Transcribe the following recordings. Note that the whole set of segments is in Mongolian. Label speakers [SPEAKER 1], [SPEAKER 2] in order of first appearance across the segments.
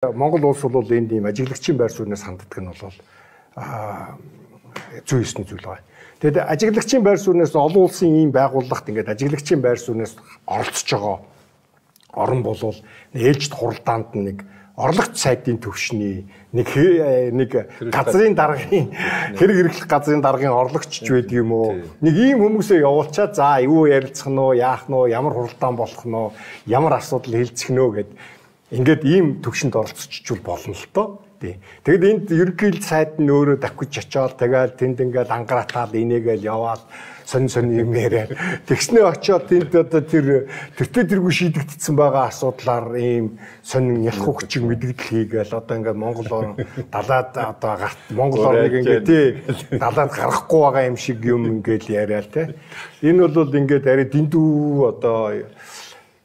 [SPEAKER 1] Монгол улс бол энд ийм ажиглагчийн байр суурнаас ханддаг нь бол зүй ёсны зүйл байна. Тэгэд ажиглагчийн байр суурнаас олон улсын ийм байгууллагт ингээд ажиглагчийн байр суурнаас оролцож байгаа орн болвол ээлжид хуралдаанд нэг орлогч сайдын төвшний нэг газрын даргын хэрэг хэрэглэх газрын даргын орлогч ч байдаг юм уу? Нэг ийм хүмүүсээ явуулчаа за юу ярилцах нь уу, яах нь уу, ямар хуралдаан болох нь уу, ямар асуудал хэлцэх нь үү гэд ингээд ийм төвшөнд оролцчихвол болно л доо. Тий. Тэгэд энд ерөнхийлөлт сайд нь өөрөө давхиж очиод тэгэл тэнд ингээл ангаратаал инээгээл яваал сонь сонь юм яриад тэгснээ очиод тэнд одоо тэр тэртээ тэргүй шийдэгдсэн байгаа асуудлаар ийм сонин ялах хүчиг мэдгдэл хийгээл одоо ингээд Монгол орн далаад одоо гарт Монгол орныг ингээд тий далаад гаргахгүй байгаа юм шиг юм ингээд яриад тий. Энэ бол ингээд арай дэндүү одоо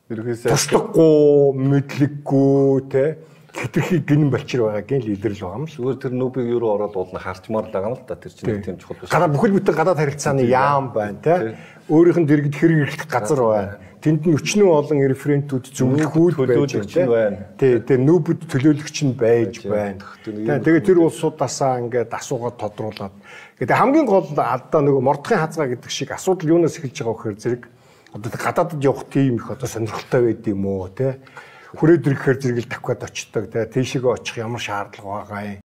[SPEAKER 2] ерөнхийдөө
[SPEAKER 1] туслахгүй мэдлэггүй тий хэтэрхий гинэн болчир байгаагийн л илрэл байгаа юм л.
[SPEAKER 2] Зүгээр тэр нүүбийг юу руу ороод уулна харчмаар л байгаа юм л да. Тэр чинь нэг тийм чухал биш.
[SPEAKER 1] Гадаа бүхэл бүтэн гадаад харилцааны яам байна тий. Өөрийнх нь дэргэд хэрэг эрхлэх газар байна. Тэнд нь өчнөө олон референтүүд зөвлөхүүд
[SPEAKER 2] төлөөлөгч байна.
[SPEAKER 1] Тий, тэр нүүбэд төлөөлөгч нь байж байна. Тэгээ тэр улсуудаасаа ингээд асуугаад тодруулаад. Гэдэг хамгийн гол одоо нөгөө мордохын хазгаа гэдэг шиг асуудал юунаас эхэлж байгаа вэхээр зэрэг одоо гадаадд явах тийм их одоо сонирхолтой байд юм уу тий. Хүрээд ирэхээр зэрэг л давхиад очдог тий. Тийшээгээ очих ямар шаардлага байгаа юм.